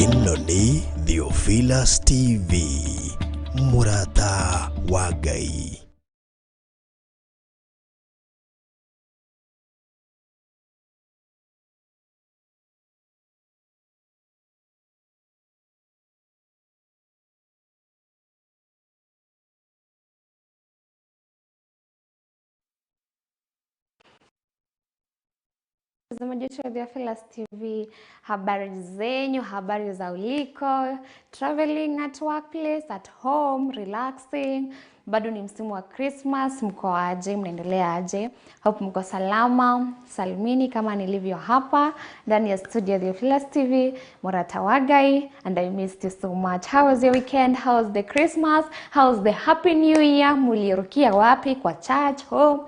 Ĩno nĩ Theophilus TV, mũrata wa Ngai. Mtazamaji wetu wa Theophilus TV, habari zenyu, habari za uliko, traveling at workplace, at home, relaxing. Bado ni msimu wa Christmas, mko aje? Mnaendelea aje? Hope mko salama salmini kama nilivyo hapa ndani ya studio ya Theophilus TV, Murata Wagai, and I missed you so much. How was your weekend? How was the Christmas? How was the Happy New Year? Mulirukia wapi? Kwa church, home?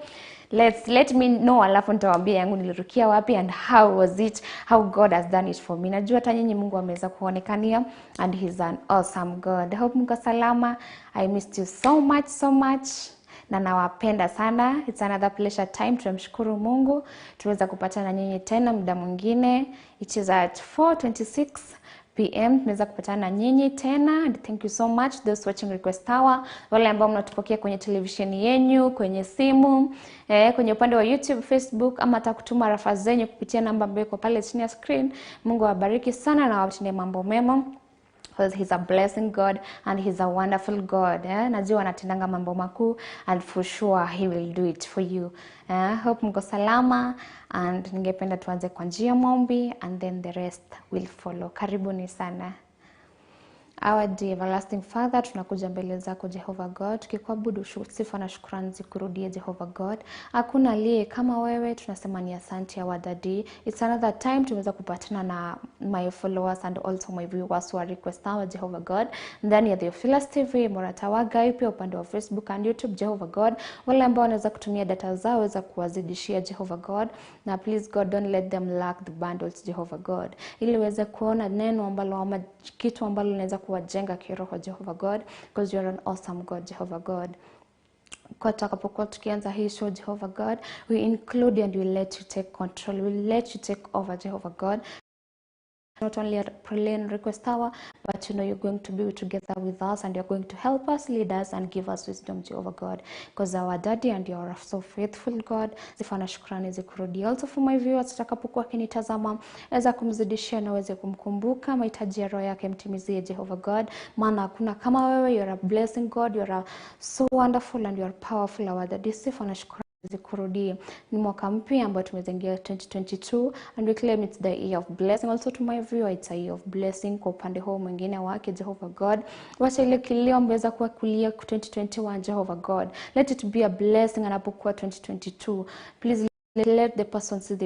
Let me know, alafu nitawaambia yangu nilirukia wapi and how was it, how God has done it for me. Najua hata nyinyi Mungu ameweza kuonekania and he's an awesome God. Hope mko salama. I missed you so much, so much, na nawapenda sana. It's another pleasure time. Tunamshukuru Mungu tuweza kupatana nyinyi tena muda mwingine. It is at 4:26 p.m. Tunaweza kupatana na nyinyi tena, and thank you so much those watching Request Hour, wale ambao mnatupokea kwenye televisheni yenyu, kwenye simu, kwenye upande wa YouTube, Facebook, ama hata kutuma rafa zenyu kupitia namba ambayo iko pale chini ya screen. Mungu awabariki sana na awatendee mambo mema, because he's a blessing God and he's a wonderful God. Najua anatendanga mambo makuu and for sure he will do it for you. Hope mko salama, and ningependa tuanze kwa njia maombi and then the rest will follow. Karibuni sana. Our dear everlasting Father, tunakuja mbele zako Jehovah God, tukikuabudu, sifa na shukrani zikurudie Jehovah God. Hakuna aliye kama wewe, tunasema ni asante, our daddy. It's another time tumeweza kupatana na my followers and also my viewers who are request our Jehovah God ndani ya Theophilus TV, Murata Wagai, pia upande wa Facebook and YouTube Jehovah God. Wale ambao wanaweza kutumia data zao waweza kuwazidishia Jehovah God, na please God, don't let them lack the bundles Jehovah God, ili uweze kuona neno ambalo ama kitu ambalo linaweza kuwajenga kiroho Jehovah God, because you are an awesome God Jehovah God. Kwa tutakapokuwa tukianza hii show Jehovah God, we include and we let you take control, we let you take over Jehovah God. Not only at Prelane Request Hour, but you know you're going to be together with us and you're going to help us, lead us and give us wisdom Jehovah God, because our daddy and you are so faithful God. Sifa na shukrani zikurudie. Also for my viewers, tutakapokuwa kinitazama, weza kumzidishia na uweze kumkumbuka, mahitaji ya roho yake mtimizie Jehovah God, maana hakuna kama wewe. You're a blessing God, you're a so wonderful and you're powerful, our daddy. Sifa na shukrani zikurudie. Ni mwaka mpya ambao tumezingia 2022, and we claim it's the year of blessing. Also to my viewer, it's a year of blessing. Kwa upande huo mwingine wake Jehovah God, wacha ile kilio ameweza kuwa kulia 2021 Jehovah God, let it be a blessing anapokuwa 2022. Please let the person see the